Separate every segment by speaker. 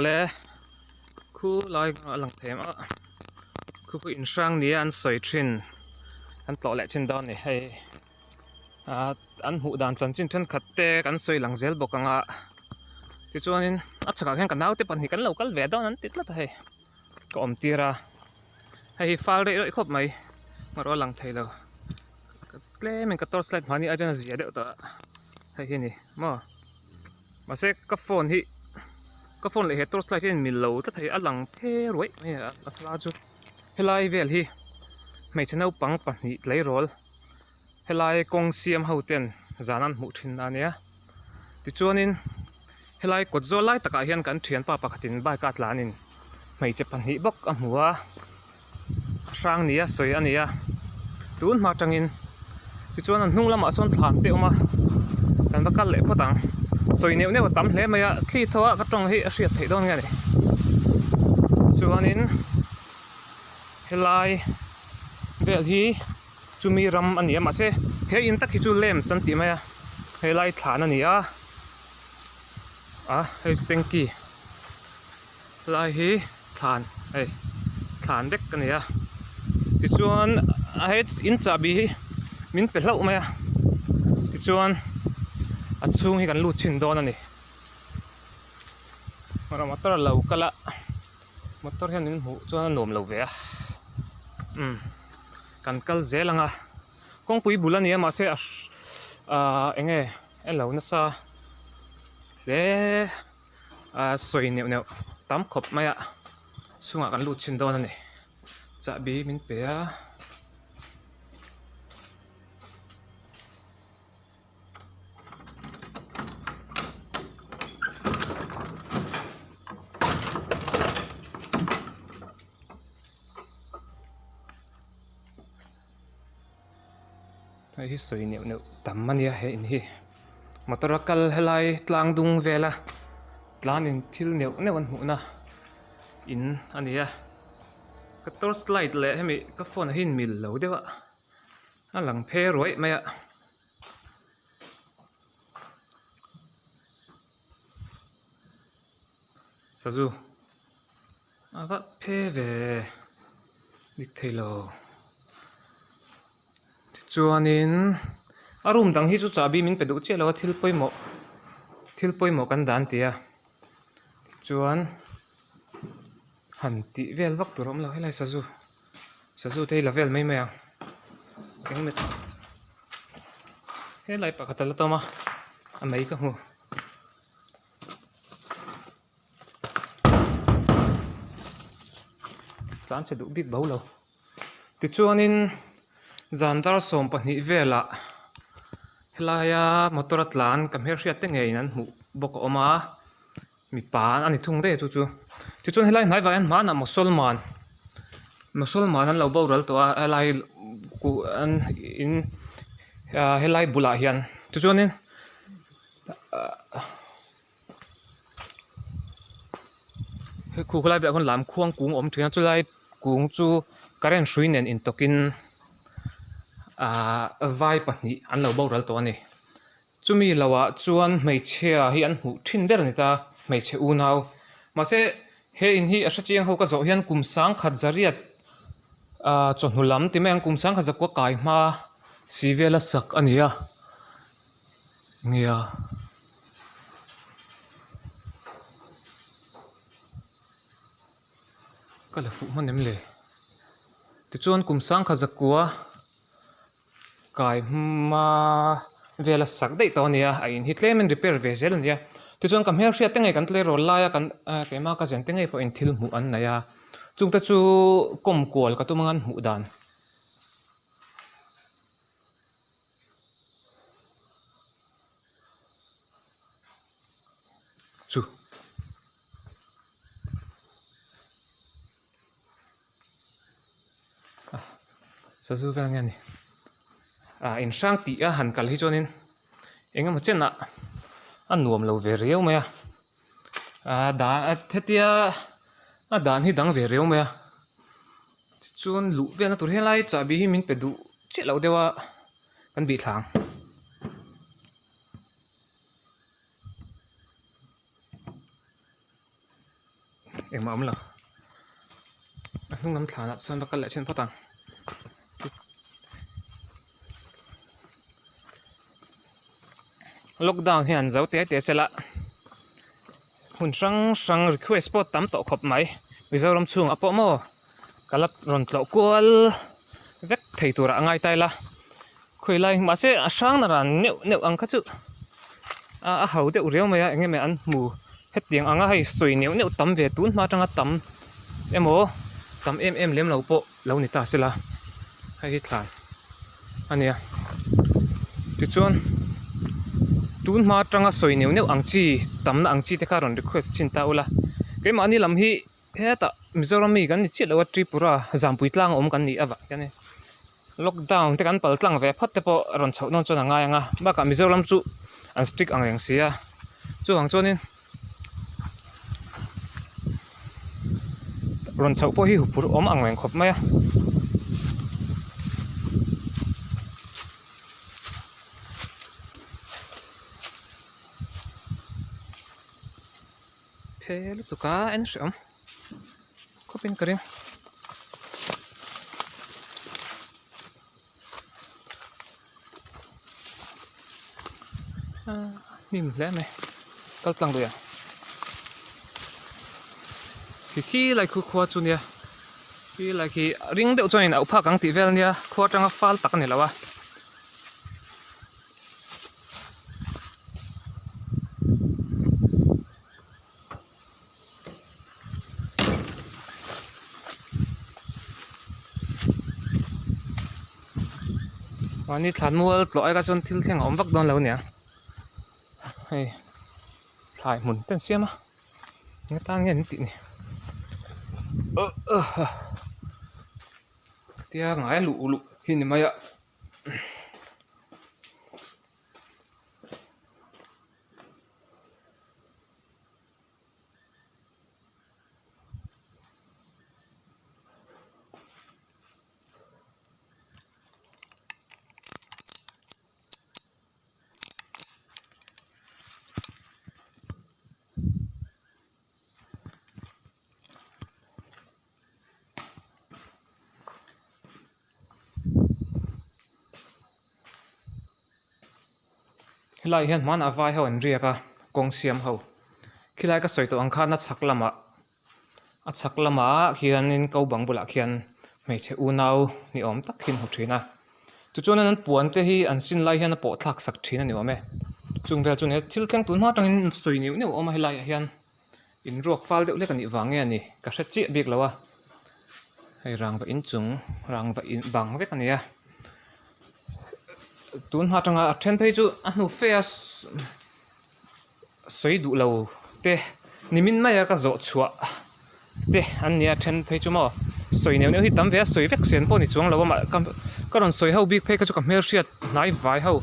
Speaker 1: Awle khu lai a lang thei a khu khu in hrang nia an sawi thin an tlawh leh thin dawn a ni hei ah an hmuh dan chanchin thenkhat te kan sawi lang zel bawk ang a tichuanin a chhakah hian ka naute pahnih kan lo kal ve dawn an ti tlat a hei ka awm tir a hei hi fal reuh reuh khawp mai erawh a lang thei lo tlemin ka torch light hmani ai chuan a zia deuh tawh a hei hi a ni maw mahse ka phone hi ka phone leh he torch light hi a inmil lo tlat a hei a lang phe ruai mai a a thla chu helai vel hi hmeichhe naupang pahnih tleirawl helai kawng siam ho ten zan an hmuh thin a nia tichuanin helai kawt zawl lai takah hian kan thianpa pakhatin bike a tlanin hmeichhe pahnih bawk a hmu a a hrang nia sawi a ni a tun hma atangin tichuan an hnung lamah sawn thlan te a awm a kan va kal leh phawt ang sawi neuh neuh a tam hle mai a thli thaw a ka tawng hi a hriat theih dawn nge a ni chuanin helai vel hi chumi ram a ni a mahse he in tak hi chu lamps an tih mai a helai thlan a ni a a hei chu tanky lai hi thlan hei thlan vek a ni a tichuan a he in chahbi hi min pe hlauh mai a tichuan a chhung hi kan lut chhin dawn a ni motor a lo kal a motor hian min hmuh chuan a nuam lo ve a umm kan kal zel ang a kawngpui bul a ni a mahse a ahh eng nge a lo nasa hle a sawi neuh neuh tam khawp mai a chhungah kan lut chhin dawn a ni chahbi min pe a. Hei hi sawi neuh neuh tam a nia he in hi motor a kal helai tlang dung vela tlanin thil neuh neuh an hmuhna in a ni a ka torch light leh hemi ka phone ah hian mil lo deuh a a lang phe ruai mai a. Sazu a va phe ve dik thei lo tichuanin a room dang hi chu chahbi min pe duh chiah lo a thil pawimawh thil pawimawh kan dan tih a tichuan han tih vel vak tur a awm lo helai sazu sazu te hi la vel mai mai ang engemaw helai pakhat a la tawm a a mei ka hmu. Tlan chhe duh bik bo lo tichuanin zan dar 12 velah helaia motor a tlan ka hmelhriat te ngeiin an hmuh bawk a awm a mipa a ni thung daih a chu chu tichuan helai hnai vah hian hmanah mosolman mosolman an lo boral tawh a helai kuh an in ah helai bulah hian tichuanin ah. He khu khawlai velah khuan lam khuang kung a awm thin a chulai kung chu current hrui nen intawkin ahh vai pahnih an lo boral tawh a ni chumi lohah chuan hmeichhia hi an hmuh thin ber a ni ta hmeichhe unau mahse he in hi a hrechiang ho ka zawh hian kum sangkhat zariat ahh chawhnu lam ti mai ang kum sangkhat zakua kai hma si vela sak a ni a nia. Ka la fuh hman em le tichuan kum sangkhat zakua kai hma vela sak daih tawh a ni a a in hi tlem in repair ve zel a ni a tichuan ka hmelhriat te ngei kan tleirawl laia kan keimah ka zen te ngei pawhin thil hmuh an nei a chungte chu kawmkual ka tum anga an hmuh dan. Chu sazu vel nge ni ah in hrang tih a han kal hi chuanin eng emaw chenah a nuam lo ve riau mai a ah dah hetia a dan hi dang ve riau mai a tichuan luh velna tur helai chahbi hi min pe duh chiah loh deuh a kan bih thla ang. Engmah awm lo. A hnung lam thlanah chuan va kal leh thin phawt ang. Lockdown hian zo te te sela hmun hrang hrang request pawh tam tawh khawp mai Mizoram chhungah pawh maw ka la rawn tlawh kual vek thei turah a ngai ta ila khawi lai mahse a hrang na ran neuh neuh ang kha chu a ho deuh riau mai a eng emaw an hmu hetiang anga hei sawi neuh neuh tam ve tun hma atanga tam emaw tam em em lem lo pawh lo ni ta sela hei hi thlan a nia tichuan tun hma atanga sawi neuh neuh ang chi tamna ang chi te kha rawn request thin ta ula keimahni lam hi hetah Mizoram mi kan ni chiah lo a Tripura Zampui tlang awm kan nih avang hian lockdown te kan pal tlang ve phawt te pawh rawn chhoh dawn chuan a ngai ang a bakah Mizoram chu an strict ang reng si a chuvang chuanin rawn chhoh pawh hi huphurh awm ang reng khawp mai a. Phe lutuk a en hreawm khawpin ka ring. Hnim hle mai kal tlang lui ang khi khi lai khu khua chu nia khi lai khi ring deuh chuan in auh phak ang tih vel ania khua atanga fal tak a ni lo a. Mahni thlan mual tlawh aia chuan thil thleng a awm vak dawn lo nia hei thlai hmun te an siam a eng atan nge an tih ni tia ngai a luh luh hi ni mai a. Helai hian hmanah vai ho an riak a kawng siam ho khilai ka sawi tawh ang khan a chhak lamah a chhak lamah khianin ko bang bulah khian hmeichhe unau ni awm tak hi an hmu thin a tichuan an puan te hi an sin lai hian a pawh thlak sak thin a ni awm e chung vel chu ni thil thleng tun hma atangin sawi neuh neuh a awm a helai ah hian inruak fal deuh hlek a nih vang nge a ni ka hre chiah bik lo a hei rangva inchung rangva in bang vek a ni a. Tun hma atanga a then phei chu a hnu fe a sawi duh lo te nimin maia ka zawh chhuah te an nia then phei chu maw sawi neuh neuh hi tam ve a sawi vek sen pawh ni chuang lo a mah ka rawn sawi ho bik phei kha chu ka hmelhriat hnai vai ho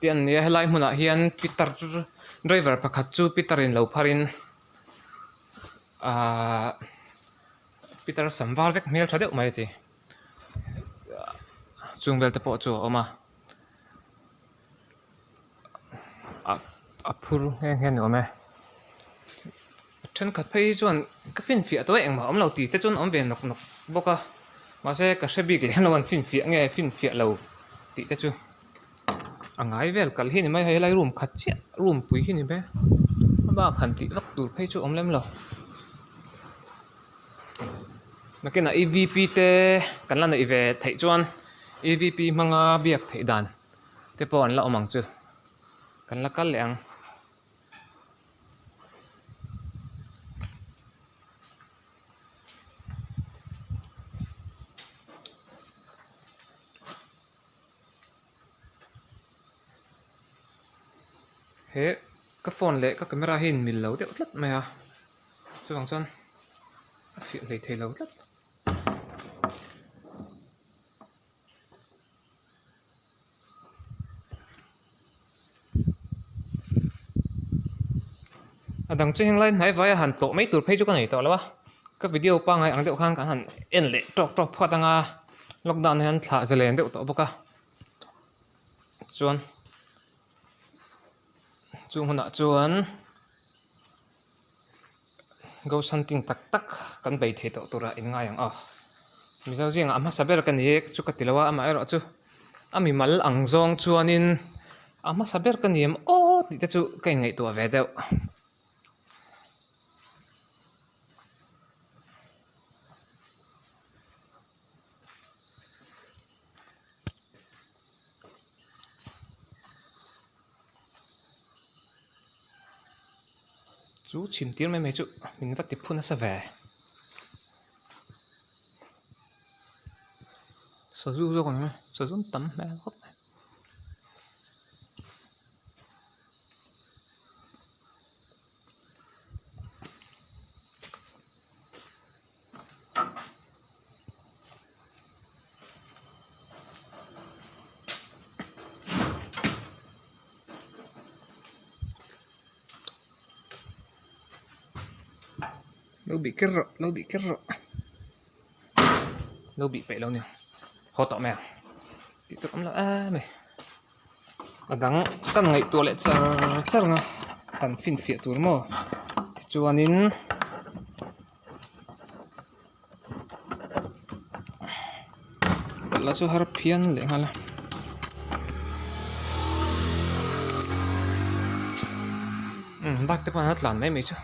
Speaker 1: te an nia helai hmunah hian pitar driver pakhat chu pitar in lo phar in ahh pitar sam var vek hmel tha deuh mai a ti. Chung vel te pawh chu a awm a a phur nghe nghe a ni awm e thenkhat phei hi chuan ka finfiah tawh e engmah a awm lo tih te chuan a awm ve nawk nawk bawk a mahse ka hre bik lem lo an finfiah nge finfiah lo tih te chu a ngai vel kal hi a ni mai a helai room khat chiah room pui hi a ni mai a a bak han tih vak tur phei chu a awm lem lo. Nakinah evp te kan la neih ve theih chuan evp hmanga biak theih dan te pawh an la awm ang chu kan la kal leh ang. He ka phone leh ka camera hi a inmil lo deuh tlat mai a chuvang chuan a fiah hlei thei lo tlat. A dang chu henglai hnai vai a han tlawh mai tur phei chu ka nei tawh lo a ka video pangngai ang deuh khan kan han en leh tawk tawk phawt anga lockdown hian thlah zalen deuh tawh bawk a chuan chung hunah chuan. Ghost hunting tak tak kan bei thei tawh turah in ngai ang aw. Mizo zingah a hmasa ber ka ni e chu ka ti lo a, amaherawh chu a mimal ang zawng chuanin a hmasa ber ka ni em aw tih te chu ka inngaihtuah ve deuh. Chu chhim tir mai mai chu min va ti phu nasa ve. Sazu zawk ang a sazu an tam hmel khawp mai. Lo bih ker rawh lo bih ker rawh lo bih peih lo nia haw tawh mai ang tih tur awm lo em mai a dang kan ngaihtuah leh char char ang a kan finfiah tur maw tichuanin. La chu har phian leh nghal a. Umm bike te pawh an la tlan mai mai chu.